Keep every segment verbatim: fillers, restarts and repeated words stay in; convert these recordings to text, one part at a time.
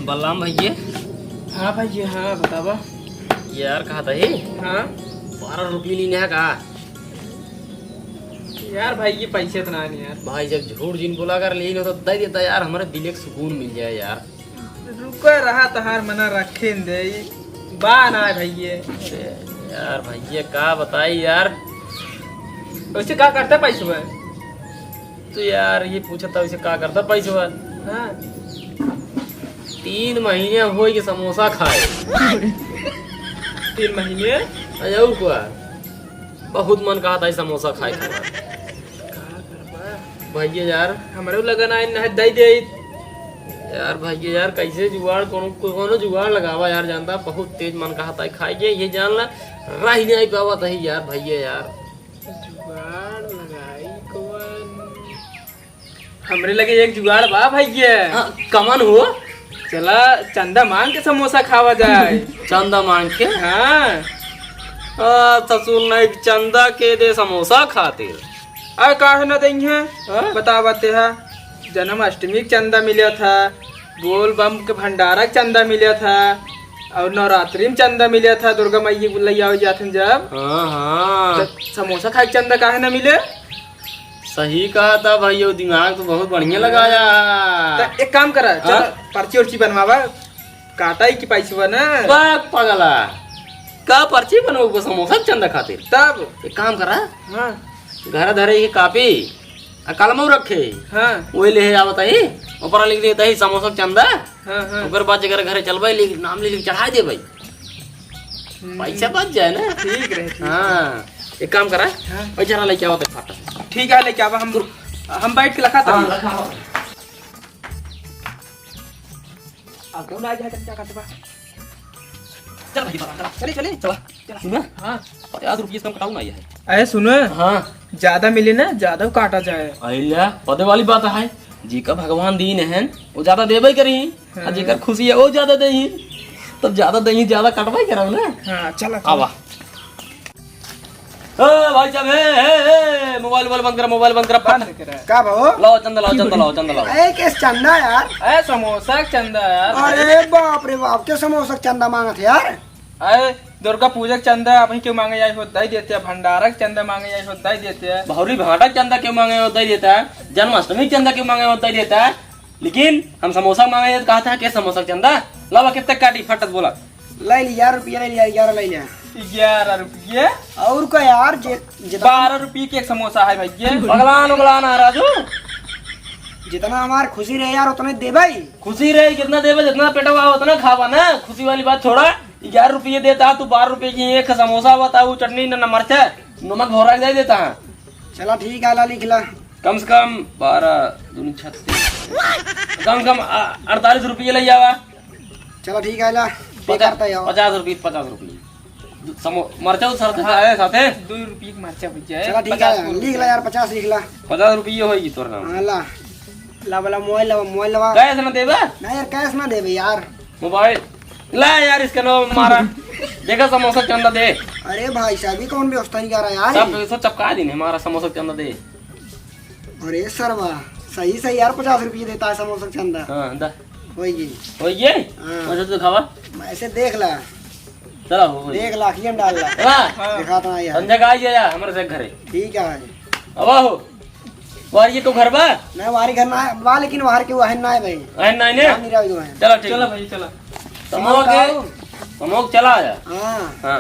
बलराम भैया। हाँ भैया, हाँ, बतावा। यार, कहा था ही? हाँ। बारह रुपये लेने है का? यार भाई, ये पैसे इतना नहीं यार। भाई, जब झूठ जिन बोला कर ले लो तो दे देता यार, हमारे दिल एक सुकून मिल जाए यार। रुका रहा तहार मना रखें दे, बा ना भैया। अरे यार भैया, का बताई यार। वैसे का करता पैसवा? तो यार, ये पूछता वैसे का करता पैसवा? हाँ। तीन महीने हो गए समोसा खाए। तीन महीने? अरे और क्या? बहुत मन कहा था समोसा खाए के। का करबा? भैया यार। हमरे लगन आए न है, दे दे। यार भैया यार, कैसे जुगाड़, कोनो, कोनो जुगाड़ लगावा यार, जानता बहुत तेज मन कहा था खाए के, ये जान ला, राह नहीं आई पावा था यार भैया यार। जुगाड़ लगाई कौन? हमरे लगे एक जुगाड़ बा भैया। हाँ, कमन हो? चला चंदा मांग के समोसा खावा जाए। चंदा मांग के? हाँ। आ, ससुर नहीं चंदा के दे समोसा खातिर। अरे काहे ना देंगे? हाँ? बतावा ते हा, जन्माष्टमी के चंदा मिला था, बोल बम के भंडारा के चंदा मिला था, और नवरात्रि में चंदा मिला था, दुर्गा मैया के बुलैया हो जात हैं जब। हाँ, हाँ। तो समोसा खाए के चंदा काहे ना मिले? सही कहा था भाई, वो दिमाग तो बहुत बढ़िया लगाया। तो एक काम करा, चलो हाँ? पर्ची उर्ची बनवावा, काटा ही की पैसवा ना। बा पगला, का पर्ची बनवाबो समोसा के चंदा खातिर? तब एक काम करा, हाँ। घर धरे ये कापी आ कलमऊ रखे, हाँ। वही ले आवत ही, ऊपर लिख देता ही समोसा के चंदा। हाँ, हाँ। ओकर बाद जेकर घरे चलबे, लिख, नाम लिख, लिख चढ़ा देबे। हम्म। पैसा बच जाए ना। ठीक रहे, ठीक हाँ, एक काम करा, हाँ। पैसा ना लेके आवत है फाटा से। ठीक है, लेके आवा, हम, हम बैठ के लखा हाँ, था। लखा। अब कौन आ जाए, क्या करते बा? चल भाई, चला, चला। चले, चले। चला। चला। सुना? हाँ। पचास रुपये से कम कटाऊ ना ये है। अरे सुनो। हाँ। ज्यादा मिले ना, ज्यादा काटा जाए। अइला, पदे वाली बात है। जी का भगवान दीन है, वो ज्यादा देबे करी। हाँ। आ जेकर खुशी है, वो ज्यादा देही। तब ज्यादा देही, ज्यादा कटवाई करब ना। हाँ, चला, चला। आवा। ए भाई साहब, ए, ए, ए, मोबाइल, मोबाइल बंद करा, मोबाइल बंद करा, फट। बंद करा। का भाव? लाओ चंदा, लाओ चंदा, लाओ चंदा, लाओ। ए, किस चंदा यार? ए, समोसा के चंदा यार। अरे बाप रे बाप, के समोसा के चंदा मांगत है यार? अरे, दुर्गा पूजा के चंदा अभी क्यों मांगे आई हो, दे देते हैं। भंडारा के चंदा मांगे आई हो, दे देते हैं। भौरी भाटा के चंदा क्यों मांगे हो, दे देता है। जन्माष्टमी के चंदा क्यों मांगे हो, दे देता है। लेकिन हम समोसा मांगे तो कहा था, के समोसा के चंदा? लावा, कितने काटी, फटत बोला। ले ली, ग्यारह रुपया ले लिया, ग्यारह ले लिया। ग्यारह रुपये? और का यार, जे-, जितना बारह रुपये के एक समोसा है भैया। पगलान उगलान आ राजू। जितना हमार खुशी रहे यार, उतने देबे। खुशी रहे, कितना देबे, जितना पेटवा हो, उतना खावा ना। खुशी वाली बात छोड़ा। ग्यारह रुपये देता, तू बारह रुपये की एक समोसा बताऊ, चटनी न, न मरचा, नमक भौरा के दे देता है। चला ठीक है, ला लिख ला। कम से कम बारह दूनी छत्तीस, कम से कम, आ, अड़तालीस रुपये ले जावा। चला ठीक है, ला पे पचास, करता है। पचास रुपये, पचास रुपये। समो-, मरचा उतर देता हाँ। है साथे। दो रुपये की मरचा बच जाए, चला ठीक पचास है, रुपये। लिख ला यार, पचास लिख ला। पचास रुपये होई तोर नाम। हाँ, ला। ला वाला मोबाइल लावा, मोबाइल लावा। कैश ना देबा? ना यार, कैश ना देबे यार। मोबाइल ला यार, इसका नो मारा। देखा समोसा चंदा दे। अरे भाई साहब, ये कौन व्यवस्था नहीं कर रहा यार? सब, सब चपका दिन है, हमारा समोसा चंदा दे। अरे सरवा, सही सही यार, पचास रुपये देता है समोसा चंदा। हाँ, दा। वही। वही है? हाँ। वैसे तो खावा। ऐसे देख ला। चला हो, हो। देख ला, अखियन डाल ला। चला। हाँ। दिखाता है यार। संजय का आई है यार, हमारे से घरे। ठीक है भाई। अब आओ। वारी के तो घर बा? नहीं, वारी घर ना है, बा, लेकिन वार के वहन ना है भाई। वहन ना है ने? नाम नहीं रहा है। चला, ठीक चला है। भाई, चला। तमोग के, आओ। तमोग चला आया। हाँ। हाँ।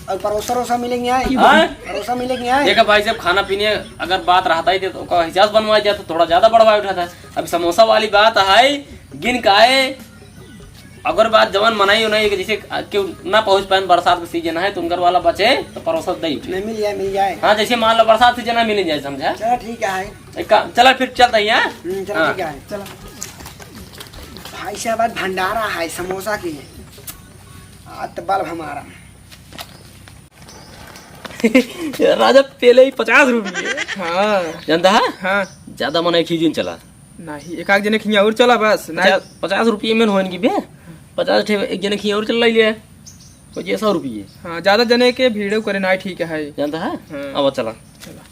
और परोसा वरोसा मिलेंगे आए? हाँ? परोसा मिलेंगे आए? देखा भाई, जब खाना पीने अगर बात रहता ही तो ओका हिसाब बनवाया जाता, थोड़ा ज्यादा बढ़वाया उठाता। अब समोसा वाली बात है, गिन का है, अगर बात जवन मनई उनई के जैसे केहू ना पहुँच पाए, बरसात के सीजन है, तो उनकर वाला बचे, तो परोसा दे उठे। नहीं, मिल जाए, मिल जाए। हाँ, जैसे मान लो बरसात सीजन है, मिल जाए, समझा? चला, ठीक है। एक काम, चला फिर चलते हैं, हाँ? हम्म, चला, हाँ। ठीक है। चला। भाई साहब, आज भंडारा है समोसा की। आज तो बल्ब हमारा। राजा, पहले ही पचास रुपये। हाँ। जानता है? हाँ। ज्यादा मनई खींचिन चला। नहीं, एक आध जने खियाँ और चला बस। नहीं। पचास, पचास रुपये में होइन की बे? पचास ठे एक जने खियाँ और चला ले। हो जे सौ रुपये। हाँ, ज्यादा जने के भीड़ करे ना ठीक है। जानता है? हाँ। अब चला। चला।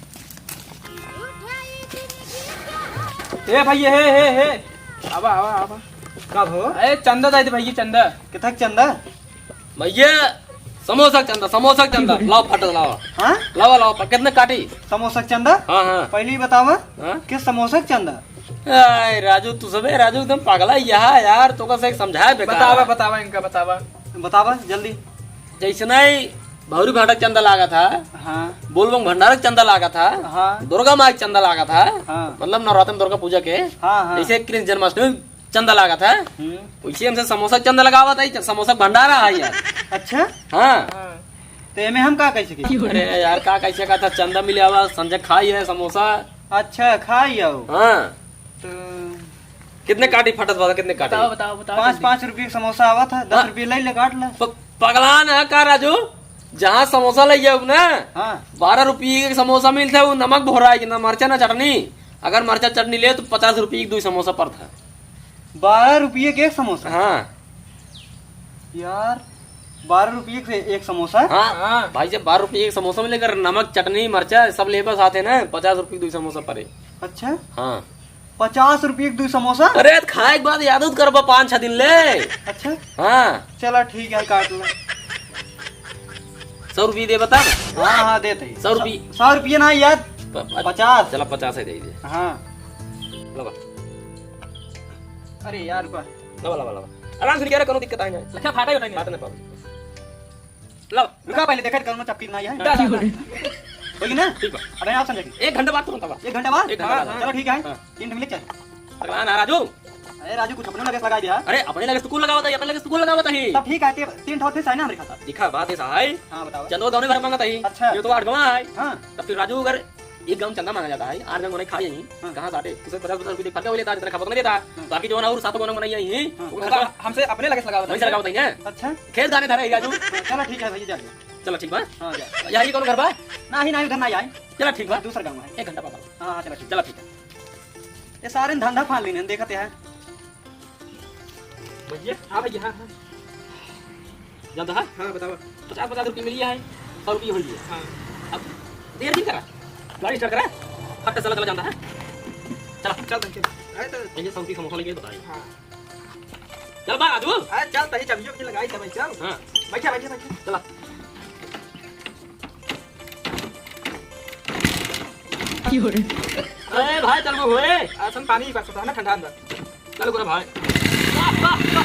ए भाई, हे, हे, हे। आवा, आवा, आवा। का भवा? ए, चंदा दे दे भैया, चंदा। कितना चंदा? भैया, समोसा के चंदा, समोसा के चंदा। लावा फटक, लावा। हाँ? लावा, लावा, प-, कितने काटी? समोसा के चंदा? हाँ, हाँ। पहले ही बतावा, हाँ? किस समोसा के चंदा? ए, राजू, तू सबे, राजू एकदम पागला ही है यार, तो कैसे एक समझाए बेकार। बतावा, बतावा, इनका बतावा। बतावा, जल्दी। जैसे नहीं, भौरी भाटा के चंदा लागा था, हाँ। बोलबम भंडारा के चंदा लागा था, हाँ। दुर्गा माई के चंदा लागा था, हाँ। मतलब नवरात्र में दुर्गा पूजा के, हाँ, हाँ। जैसे कृष्ण जन्माष्टमी चंदा लागत है, हम्म। वैसे हमसे समोसा चंदा लगावत है, समोसा भंडारा है यार। अच्छा? हाँ। हाँ। तो एमे हम का कह सकी? अरे यार, का कह सका था, चंदा मिले आवा, संजय खाई है समोसा। अच्छा, खाई आओ। हाँ। तो कितने काटी फटत वाला, कितने काटी? बताओ, बताओ, बताओ पाँच, जल्दी। पाँच रुपये का समोसा आवा था, दस हाँ। रुपये ले ले, काट ले। प-, पगलान है का राजू? जहाँ समोसा ले जाओ ना, हाँ। बारह रुपये का समोसा मिलता है, वो नमक भोरा है कि ना मरचा ना चटनी। अगर मरचा चटनी ले तो पचास रुपये की दो समोसा पड़ता है। बारह रुपये के एक समोसा? हाँ। यार, बारह रुपये के एक समोसा? हाँ। हाँ। भाई, जब बारह रुपये एक समोसा मिले, अगर नमक, चटनी, मरचा सब लेबा साथ है ना, पचास रुपये की दो समोसा पड़े। अच्छा? हाँ। पचास रुपये के दो समोसा? अरे, तो खाए के बाद याद उत करबा पाँच छह दिन ले। अच्छा? हाँ। चला, ठीक है, काट लो। सौ रुपये दे बता। हाँ, हाँ, देते हैं। सौ रुपये? सौ, सौ रुपये ना यार, प-, प-, पचास। चला, पचास है, दे दे। हाँ। लो बा। अरे यार, रुका। लावा, लावा, लावा। आराम से निकाल, कोनो दिक्कत आए ना। अच्छा, फाटा ही उठाएंगे। फाटा ना पाओ। लावा। रुका, पहले देखा, कोनो चपकी ना आया है। ला, ला, ला। बोली ना? ठीक बा। अबे आप समझे। एक घंटा बाद तुरंत आवा। एक घंटा बाद? एक घंटा बाद। हाँ, चलो, ठीक है। हाँ। तीन ठो मिनट चल। अरे ना, राजू। अरे राजू, कुछ अपने लगे से लगा दिया। अरे, अपने लगे से तू लगावत है, अपने लगे से तू लगावत है। तब ठीक है, ते-, तीन ठो थे साइन हम लिखा था। लिखा बात है, सहाय। हाँ, बताओ। चंदो गाँव में भर मांगत है। अच्छा। ये तो आठ गाँव है। हाँ। तब फिर राजू अगर एक गाँव चंदा मांगा जाता है, आठ गाँव उन्हें खा जाई, हाँ। कहाँ से आटे? उसे पचास पचास रुपये फटका वाले था, जितना खपत नहीं देता। हाँ। बाकी जो ना और सात गाँव में नहीं आई, हाँ। वो तो खर्चा हमसे अपने लगे से लगावत वहीं से है। लगावत है। अच्छा। खेत दाने धरे है राजू। हाँ, चलो ठीक है भैया, जा। चलो ठीक बा। हाँ, जा। यहाँ ही कौन घर बा? नहीं, नहीं, उधर नहीं आए। चलो ठीक बा। दूसरा गाँव है। एक घंटा बाद। हाँ, हाँ, चलो ठीक। चलो ठीक है। ये सारे धंधा फान लेने देखते हैं। भैया, हाँ भैया, हाँ, हाँ। जानता है? हाँ, बताओ। पचास पचास रुपये मिली है, सौ रुपये हो गई। हाँ। अब देर नहीं करा, गाड़ी स्टार्ट करा, फट से चला, चला जानता है। चला। चल, चल। अरे तो भैया, सौ रुपये समोसा लेके बताइए। हाँ। चल बा, राजू। अरे चल, तही चाबियों की लगाई था भाई, चल। हाँ। बैठा, बैठा, बैठा। चला। अरे भाई, चल वो होए। असन पानी ही बस होता है ना, ठंडा अंदर। चल गुरु भाई। वाह, वाह, वाह।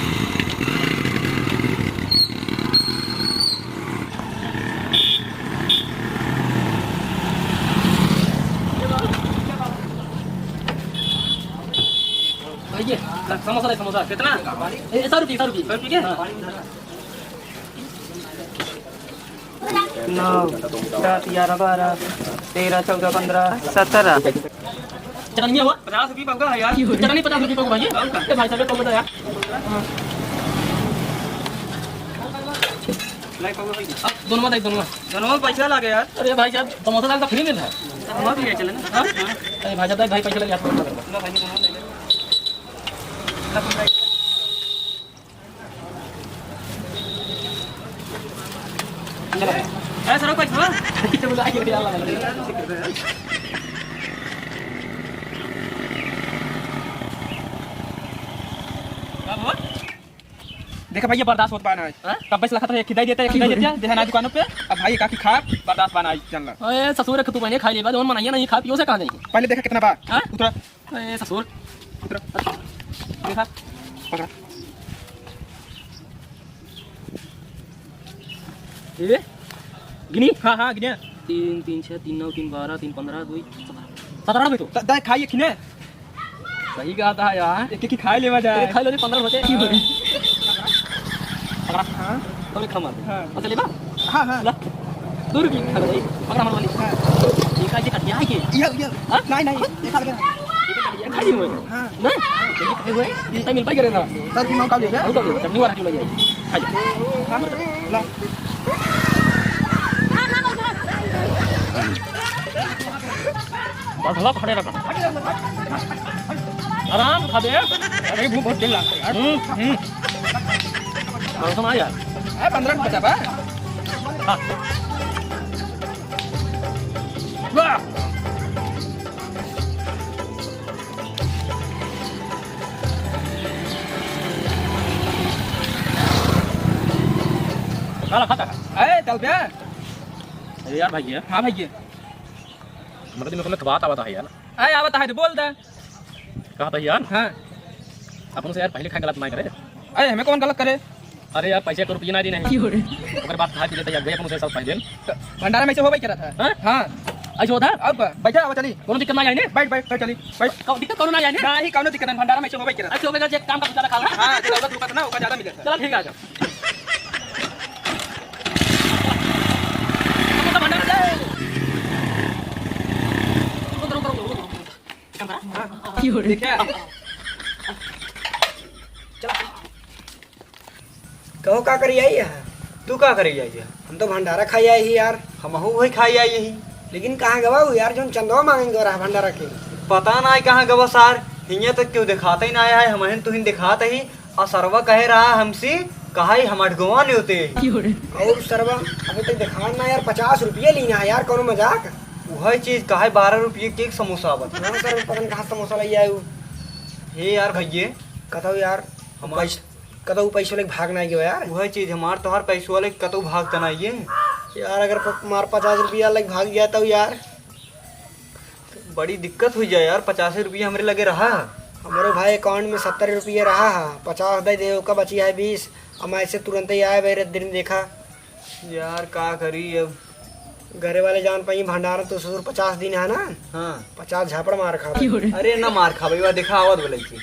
भैया, समोसा ले, समोसा। कितना? ए, सौ रुपये, सौ रुपये। सौ रुपये के? हाँ। नौ, दस, ग्यारह, बारह, तेरह, चौदह, पन्द्रह, सत्रह। चटनी हुआ? पचास रुपये पौवा है यार। चटनी पचास रुपये पौवा भाई। ए भाई साहब, पौवा दो यार। हाँ। नहीं, पौवा भाई। अब दोनों में दे, दोनों में। दोनों में पैसा लगे यार। अरे भाई साहब, समोसा दाल तो फ्री में था। समोसा भी है, चले ना। हाँ? अरे भाई साहब, भाई पैसा लगे यार। लो भाई, दोनों में ले ले। ए, सर, कोई था? का हुआ? देखा भैया, बर्दाश्त होत बा ना। हाँ? तब बस लखत रहे, खिदाई देता है, खिदाई देता है, देहा ना दुकानों पे। अब भाई, काकी खा, बर्दाश्त बा ना, चल ना। ए, ससुर, तू पहले खा ले, बाद में मनाइया नहीं, खा पियो से कहा जाएगी। पहले देखा कितना बा। हाँ? उतरा। ए, ससुर। उतरा। देखा। पकड़ा। ए, गिनी? हाँ, हाँ, गिने। तीन, तीन, छः, तीन, नौ, तीन, बारह, तीन, पन्द्रह, दो, सत्रह। सत्रह में तो। द-, द-, खाइए खिने। सही कहा था यार। एक, एक ही खाई लेवा जाए। एक खाई लो, पन्द्रह बचे। पकड़ा। हाँ। तो एक खा मार दे। हाँ। अच्छा, लेबा? हाँ, हाँ। ला। दो रुपये खा लो भाई। पकड़ा हमारे वाली। हाँ। ये का, ये कटिया है कि? ये, ये। हाँ? नहीं, नहीं, ये खा गया। ये तो कटिया खाई हुए। हाँ। नहीं? ये खाई हुए? इतना मिल पाई करे ना। सर, की माँ का ले गया? हम का ले? चटनी वाला क्यों लगे? खा ले। हाँ। ला। बस हवा खड़े रखा। आराम से खा दे। अरे भूख बहुत तेज लगता है यार। हम्म, हम्म। मौसम आ यार। ए, पन्द्रह रुपये बचा बा। हाँ। वाह। चला खाता है। अरे, चल बे। अरे यार भैया। हाँ भैया। मतलब, मेरे को ना बात आवत है यार। अरे, आवत है तो बोल दे। कहा था यार? हाँ। अपन से यार पहले खाए गलत ना करे। अरे, हमें कौन गलत करे? अरे यार, पैसे एक रुपया ना दी नहीं। क्यों रे? ओकर बाद खा पी लेते यार, गए अपन से सब पहले। तो भंडारा में से होबे करत है। हाँ? हाँ। ऐसे होता है? अब बैठा, अब चली। कोनो दिक्कत ना आए ने? बैठ, बैठ, बैठ, चली, बैठ। कौन दिक्कत, कोनो ना आए ने? ना ही, कोनो दिक्कत नहीं, भंडारा में से होबे करत है। अच्छा, होबे कर, जे काम का ज्यादा खाला। हाँ, जे दौलत रुपत ना, ओका ज्यादा मिलत है। चला, ठीक है, अच्छा। कहो का करी आई है? तू का करी आई है? हम तो भंडारा खाई आई ही यार। हमहू वही खाई आई ही। लेकिन कहाँ गवा हो यार, जोन चंदवा मांगे गवा रहा भंडारा के? पता ना कहाँ गवा सार, हियाँ तक क्यों दिखाता ही ना आया है, हमहिन तुहिन दिखाता ही। और सरवा कहे रहा हमसे, कहा ही हम अठगवा नहीं होते। और सरवा अभी तक दिखा ना यार, पचास रुपये लीना है यार, कौनो मजाक? वही चीज कहा है, बारह रुपये के एक समोसा आवत। हाँ सर, पता नहीं कहाँ समोसा ले आए हो। हे यार भैये, कतौ यार, हमार पैस-, कतौ पैसो लेके भाग ना गयो यार। वही चीज, हमार तोहार पैसो लेके कतौ भाग तना ये। यार अगर प-, मार पचास रुपया लेके भाग गया तब यार। बड़ी दिक्कत हुई जाए यार, पचासे रुपया हमरे लगे रहा। हमरो भाई account में सत्तर रुपये रहा है, पचास दे दे, ओका बची है बीस। हम ऐसे तुरंत ही आए भाई, दिन देखा। यार का करी अब। घरे वाले जान पाई भंडारा तो ससुर पचास दिन है ना। हाँ। पचास झापड़ मार खा। अरे ना मार खा भाई, वह देखा आवत बोले की।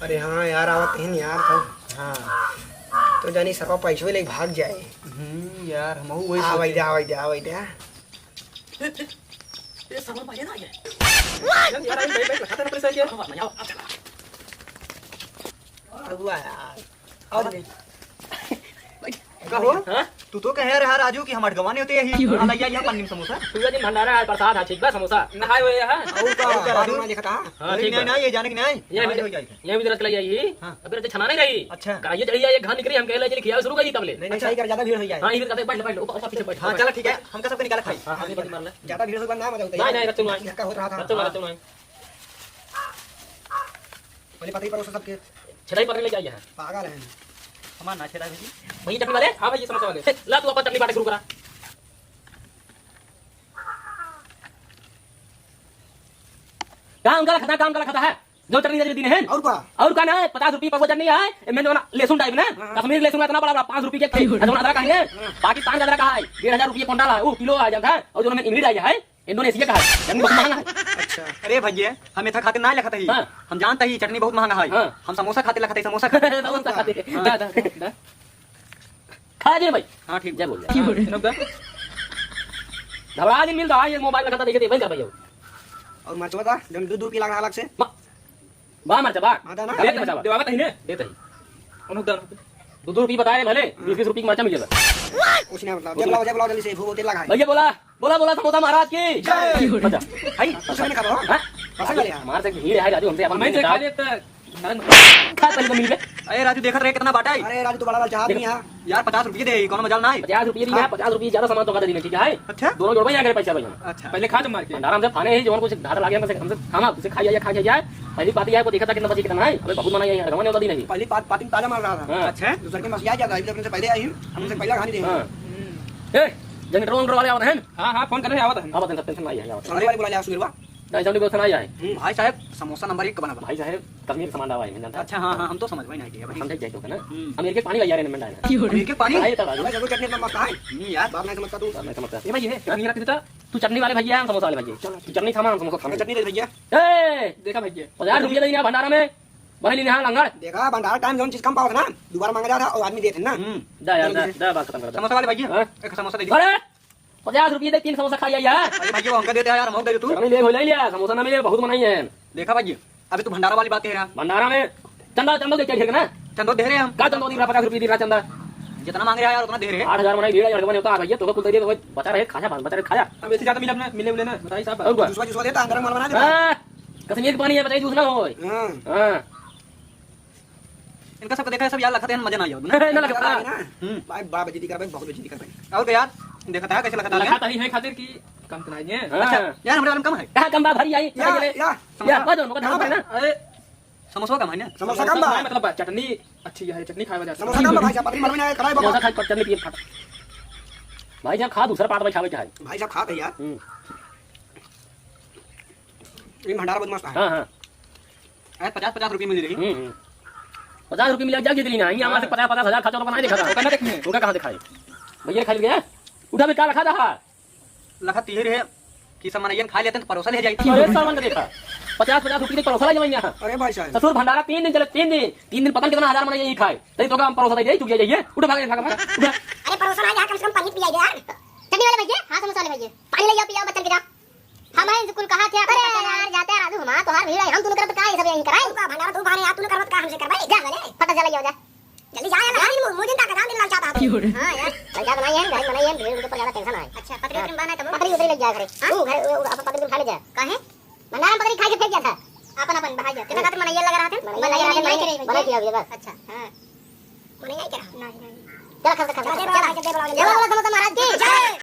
अरे हाँ यार, आवत ही नहीं यार तो। हाँ। तो जानी सरवा पैसो लेके भाग जाए। हम्म, यार, हमहू वही आवै सोचे। दे, आवै दे, आवै दे। ये सामान पहले ना आ गया। यार, यार, अभी बैठ, बैठ, खाता ना पैसा क्या? हाँ, हाँ, आओ, आओ, चला। अगुआ यार। आओ दे। का हो? हाँ? तू तो कहे रहा राजू कि हम अठगवा नहीं होते यही। क्यों? हाँ, लइया, यहाँ पन्नी में समोसा। तू दिन भंडारा है, प्रसाद है, ठीक बा, समोसा। नहाए हुए है। और का? और का राजू? राजू? हाँ, अरे ठीक नहीं, बा। नहीं, ये जाने कि नहीं? ये हाँ, भी ये हो जाएगा। ये भी दरअसल यही। हाँ। अबे, तो छना नहीं रही। अच्छा। कढ़ाई चढ़ी है, एक घान निकली, हम कह ले, चली खियावे शुरू कर दी तब ले। नहीं, नहीं, अच्छा। सही कर, ज्यादा भीड़ हो जाए। हाँ, ये भी करते, बैठ, बैठ, ऊपर, ऊपर, पीछे बैठ, हाँ, बैठ। चला, ठीक है, हम का सबके निकाल खाई। हाँ, हाँ, ये बात मार ले। ज्यादा भीड़ हो, ना मजा होता है। नहीं, नहीं, रख, चल, नहीं। धक्का हो रहा था। रख, चल, हाँ। रख, चल, नहीं। बोले, पतरी परोसो सबके। छटाई पकड़ लेके आई है। पागल है। हमार ना छेदा भेजी। भैया, चटनी वाले? हाँ भैया, समोसा वाले। ला, तू अपन चटनी बांटे शुरू करा। काम का रखता, काम का रखता है। जो चटनी दे दिन है। और का? और का ना है? पचास रुपये पकवा चटनी है। ए, मैं जो ना लहसुन टाइप ना, हाँ। कश्मीर लहसुन इतना बड़ा बड़ा, पाँच रुपये के एक। हाँ। और जो ना अदरक है, पाकिस्तान का अदरक है, डेढ़ हजार रुपये कुंटल है, वो किलो आ जाता है। और जो ना इमिली आई है, इंडोनेशिया का है, चटनी बहुत महंगा है। अच्छा। अरे भैया, हम इतना खातिर ना लखत ही। हाँ। हम जानते ही चटनी बहुत महंगा है। हाँ। हम समोसा खातिर लखत ही, समोसा खातिर। समोसा खातिर। हाँ। दा, दा, दा, दा। खा जी भाई। हाँ, ठीक। जय बोल। हाँ, सुनब दा। घबरा दिन मिल रहा है, ये मोबाइल रखा था, देखे थे, बंद कर भाई। और मरचवा दा, जौन दू दू रुपया लग रहा अलग से। मा-, बा मरचा बा। हाँ, दा ना। देत मरचा बा। देवावत ही ने? देत ही। उन्हों दा। दू दू रुपया बताए भले, हाँ। बीस बीस रुपया की मरचा मिल जाता। कुछ नहीं मतलब, जय बुलाओ, जय बुलाओ जल्दी से, भूख होते लगा है। भैया बोला, बोला, बोला, समोसा महाराज की जय। मजा। भाई, कुछ नहीं खा रहा हूँ। हाँ? पसंद आ गया। हमारे से भीड़ है राजू, हमसे अपन मैं से खा लेता। खा पहले तो मिल गए। अरे राजू, देखत रहे कितना बाटा है। अरे राजू, तू बड़ा वाला चाहत नहीं है। यार, पचास रुपये दे, कोनो मजाल ना है। पचास रुपये दिया, हाँ। पचास रुपये ज्यादा सामान तो का देना, ठीक है? अच्छा। दोनों जोड़बे यहाँ करे पैसा भाई। अच्छा। पहले खा तो मार के। भंडारा हमसे खाने ही, जो कुछ धार लागे, हमसे, हमसे खाना, तुझे खाई, या खा, खा जाए। पहली बात यह है, को देखा था कितना बची, कितना है। अबे बहुत मना है, ये रवाने वाला दिन है। पहली बात, पाती ताजा मार रहा था। हाँ। अच्छा। दूसर के मसिया जाता है, अभी तो अपने से पहले आई, हमसे पहला कहानी दे। हाँ। हम्म। ए, जनरेटर, वनरेटर वाले आवत हैं? हाँ, हाँ, फोन कर रहे हैं, आवत हैं। आवत हैं, सब टेंशन ना है, आवत हैं। सामने वाले बुला लिया, सुबह। नहीं, सामने व्यवस्था ना आया है। हम्म, भाई साहब, समोसा नंबर एक का बना बा। भाई साहब, कश्मीर का सामान लावा है, जानता है? अच्छा, हाँ, हाँ, हम तो समझ में नहीं किया भाई। हम देख जाए तो, है ना? हम्म। अमेरिका के पानी भैया रे, नंबर डाला। अमेरिका के पानी? हाँ, ये तो बात है। भाई साहब, चटनी इतना मस्त है। हम्म, यार। बात नहीं समझता तू। बात नहीं समझता। ये भाई, ये है, चटनी रख देता। तू चटनी वाले भैया, हम समोसा वाले भैया। चलो, तू चटनी सामान, समोसा खाना। चटनी दे भैया। ए! देखा भैया। पचास रुपया दे दिया भंडारा में। वही लेने हाँ लंगड़। देखा, भंडारा टाइम जौन चीज कम पावत ना, दोबारा मांगा जाता और आदमी देते ना। हम्म, दा यार, दा, दा, बात खत्म कर दे। समोसा वाले भैया, हाँ? एक समोसा दे दिया। अरे, पचास रुपये दे, तीन समोसा खा लिया यार। अरे भैया, वो हमका देते हैं यार, हम दे दे तू। चटनी ले, ले लिया, समोसा ना मिले, बहुत मनाई है। देखा भैया, अभी तू भंडारा वाली बात कह रहा। भंडारा में चंदा, चंदा दे, क्या ढेर ना? चंदा दे रहे हम। का चंदा दे रहा, पचास रुपये दे रहा चंदा। जितना मांग रहा है यार, उतना दे रहे हैं। आठ हजार मनाई, भीड़ है, भगवान होता है भैया, तो कुल दे दे, बचा रहे, खा जा, बचा रहे, खा जा। अब ऐसे ज्यादा मिले अपना, मिले, मिले ना, बताइए साहब। और क्या? जूसवा, जूसवा देता, अंदर माल बना देता। हाँ, कश्मीर के पानी है, बताइए, जूस ना हो। हाँ। हाँ। इनका सबका देखा है, सब यार लखत हैं, मजा ना आया ना। ना लखत। ना। हम्म। भाई, बड़ा बेइज्जती कर भाई, बहुत बेइज्जती कर भाई। और क्या यार, देखा था कैसे लखत आ गया? लखत ही है खातिर की कम तो नहीं है। हाँ। अच्छा, यार, हमारे वाले में कम है। कहाँ कम बा, भारी आई, या, भारी आई। या। या, समोसा। बा दो, मुका कहाँ धर बा? ना। अरे, समोसा कम है ना? समोसा कम बा। मतलब चटनी अच्छी है, चटनी खाए वजह से। समोसा कम बा भाई साहब, पतरी मालूम ना है, कढ़ाई बा। समोसा खाए, चटनी पिए, फट। भाई साहब, खा दूसरा पात बैठावे के है। भाई साहब, खात है यार। हम्म। ये भंडारा बहुत मस्त है। हाँ, हाँ। अरे, पचास, पचास रुपये मिल रही। हम्म, हम्म। पचास रुपये मिला, जा जीत लेना। ये हमारे से हाँ। पचास, पचास हजार खर्चा तो बनाए देखा था। करना देखने। उनका कहाँ दिखाए? भैया खा लिया? उठा भी का रखा था? लखत यही रहे कि सब मनइयन खा लेते हैं तो परोसा ले जाई। अरे सामान का देखा, पचास पचास रुपये के परोसा ला जमाई यहाँ। अरे भाई साहब। ससुर भंडारा तीन दिन चले, तीन दिन, तीन दिन पता नहीं कितना हजार मनइया यही खाए। तई तो का हम परोसा दे, तू जाइए, उठ भाग, भाग, भाग, उठ। अरे परोसा ना, यहाँ कम से कम पानी पिया दे यार। चटनी वाले भैया, हाँ समोसा वाले भैया, पानी ले जाओ, पियाओ बच्चन के जा। हम हैं कुल कहा थे, अरे यार, जाते हैं राजू, हमारा तोहार भीड़ है, हम तूने करत का ये सब यहीं कराई? तू का भंडारा तू बाने यार, तूने करत का हमसे करवाई? जा, जा। फटा चला जाओ, जा। जल्दी जा यार, जा। मुझे तक जान दिन ललचाता है। हाँ यार। ललचाता नहीं है, घर बनाई है, भीड़ के ऊपर ज्यादा tension है। अच्छा, पतरी हाँ। उतरी में बाना है तब? पतरी उतरी लग जाए घरे। हाँ? तू घर, वो, वो, अपन पतरी उठा ले जा। काहे? भंडारा में पतरी खाई के फेंक दिया था। अपन, अपन, बाहर जा। तेरा खातिर मनैया लगा रहा था? मनैया लगा रहा था, मनैया नहीं करे, मना किया अभी बस। अच्छा, हाँ। मनैया नहीं करे। नहीं, नहीं। चला, खा, खा, खा, चला, खा, चला, चला। चला, बोला, बोला, समोसा महाराज की।